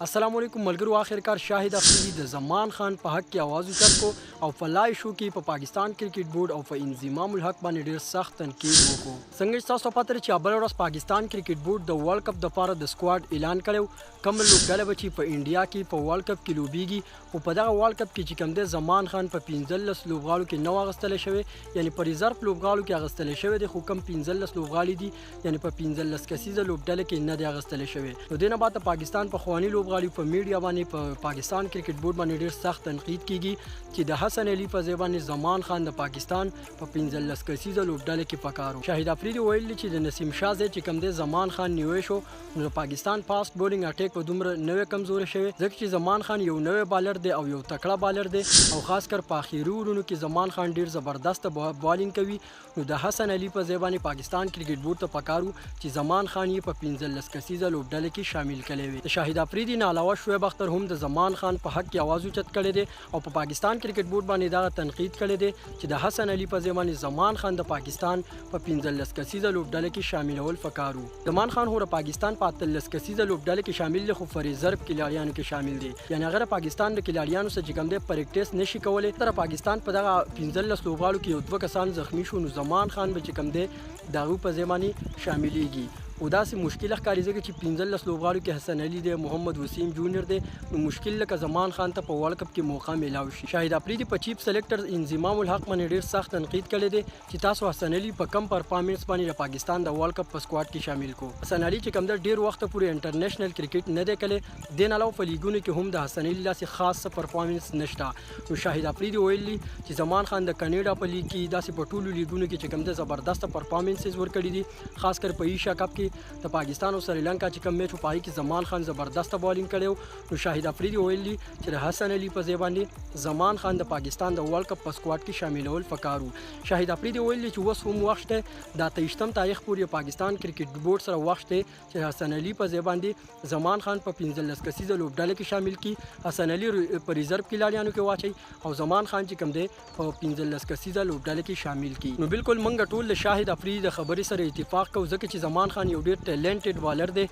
السلام علیکم ملګرو، آخرکار شاهد افریدي د زمان خان په حق کې आवाज اوچت کو او په لای شو کې په پاکستان کرکټ بورډ او په انضمام الحق باندې ډیر سخت تنقید وکړو. څنګه چې تاسو پته لرئ چې بله ورځ پاکستان کرکټ بورډ د ورلډ کپ دپاره د سکواډ اعلان کړی، کومه لوبډله به چې په انډیا کې په ورلډ کپ کې لوبیږي. خو په دغه ورلډ کپ کې چې کوم دی زمان خان په 15 لوبغاړو کې نه واغستل شوی، یعنی په ریزرف لوبغاړو کې اغستل شوی دی، خو کم 15 لوبغاړي دي یعنی په 15 کسیزه لوبډله کې نه دی اغستل شوی. نو دې نه بعد د پاکستان پخواني لوبغاړي په میډیا باندې په پاکستان کرکټ بورډ باندې ډیر سخت تنقید کیږي چې د حسن علي په ځای باندې زمان خان د پاکستان په 15 کسیزه لوبډله کې پکارو. شاهد افریدي ویل چې د نسیم شاه ځای چې کوم دی زمان خان نیوی شو، نو د پاکستان فاست بولینګ اټیک په دومره نوې کمزوري شوی، ځکه چې زمان خان یو نوی بالر دی او یو تکړه بالر دی او خاص کر په اخیري اورونو کې زمان خان ډیر زبردست بالینګ کوي. نو د حسن علي په ځای باندې پاکستان کرکټ بورډ ته پکارو چې زمان خان یې په 15 کسیزه لوبډله کې شامل کړی وي. د شاهد افریدي نه علاوه شعیب اختر هم د زمان خان په حق کې आवाज اوچت کړی دی او په پاکستان کرکټ بورډ باندې دغه تنقید کړی دی چې د حسن علي په ځای باندې زمان خان د پاکستان په 15 کسیزه لوبډله کې شاملول پکارو. زمان خان هو د پاکستان په 18 کسیزه لوبډله کې شامل دی، خو په ریزرف کلاړیانو کې شامل دی، یعنی هغه د پاکستان د کلاړیانو سره چې کوم دی پریکټیس نشي کولی. تر پاکستان په دغه 15 لوبغاړو کې یو دوه کسان زخمی شو، نو زمان خان به چې کوم دی د هغوی په ځای باندې شاملیږي. او داسې مشکل ښکاري ځکه چې 15 لوبغاړو کې حسن علي دی، محمد وسیم جونیئر دی، نو مشکل لکه زمان خان ته په ورلډ کپ کې موقع میلاو شي. شاهد افریدي په چیف سلیکټر انضمام الحق باندې ډیر سخت تنقید کړی دی چې تاسو حسن علي په کم پرفارمنس باندې د پاکستان د ورلډ کپ په سکواډ کې شامل کو. حسن علي چې کوم دی ډیر وخت پورې انټرنیشنل کرکټ نه دی کړی، دې نه علاوه په لیګونو کې هم د حسن علي داسې خاص پرفارمنس نشته. نو شاهد افریدي ویلي چې زمان خان د کینیډا په لیګ کې داسې په ټولو لیګونو کې چې کوم دی زبردست پرفارمنسز ورکړي دي، خاص کر په ایشیا کپ کې د پاکستان او سریلانکا چې کوم میچ په پای کې زمان خان زبردست بالینګ کړو. نو شاهد افریدي ویلي چې د حسن علي په ځای باندې زمان خان د پاکستان د ورلډ کپ په سکواډ کې شاملول پکارو. شاهد افریدي ویلي چې اوس هم وخت دی، د 23 تاریخ پورې پاکستان کرکټ بورډ سره وخت دی چې حسن علي په ځای باندې زمان خان په 15 کسیزه لوبډله کې شامل کړي، حسن علي په ریزرف کلاړیانو کې واچي او زمان خان چې کوم دی په 15 کسیزه لوبډله کې شامل کړي. نو بالکل موږ ټول د شاهد افریدي د خبرې سره اتفاق کوو، ځکه چې زمان خان یو ډیر ټیلنټډ بالر دی.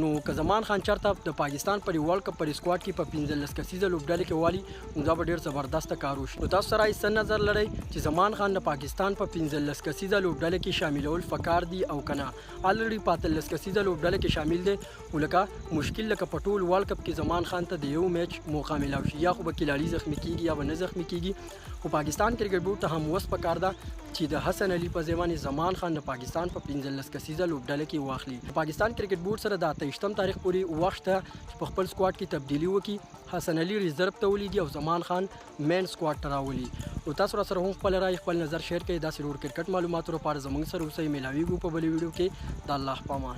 نو که زمان خان چرته د پاکستان پر ورلډ کپ پر سکواډ کې په 15 کسیزه لوبډله کې والی، نو دا به ډیر زبردست کار وشي. نو تاسو سره یې څه نظر لرئ چې زمان خان د پاکستان په 15 کسیزه لوبډله کې شاملول پکار دی او کنه؟ الریډي په 18 کسیزه لوبډله کې شامل دی، خو لکه مشکل لکه په ټول ورلډ کپ کې زمان خان ته د یو میچ موقع میلاو شي، یا خو به کلاړي زخمی کیږي یا به نه زخمی کیږي. خو پاکستان کرکټ بورډ ته هم وس پکار ده چې د حسن علي په ځای باندې زمان خان د پاکستان په 15 کسیزه لوبډله کې واخلي. د پاکستان کرکټ بورډ سره د 28 تاریخ پورې وخت ده چې په خپل سکواډ کې تبدیلي وکړي، حسن علي ریزرف ته ولیږي او زمان خان مین سکواډ ته راولي. نو تاسو را سره هم خپل رائے خپل نظر شیر کړئ. داسې نور کرکټ معلوماتو لپاره زموږ سره اوسئ. میلاویږو په بلې ویډیو کې. د الله په امان.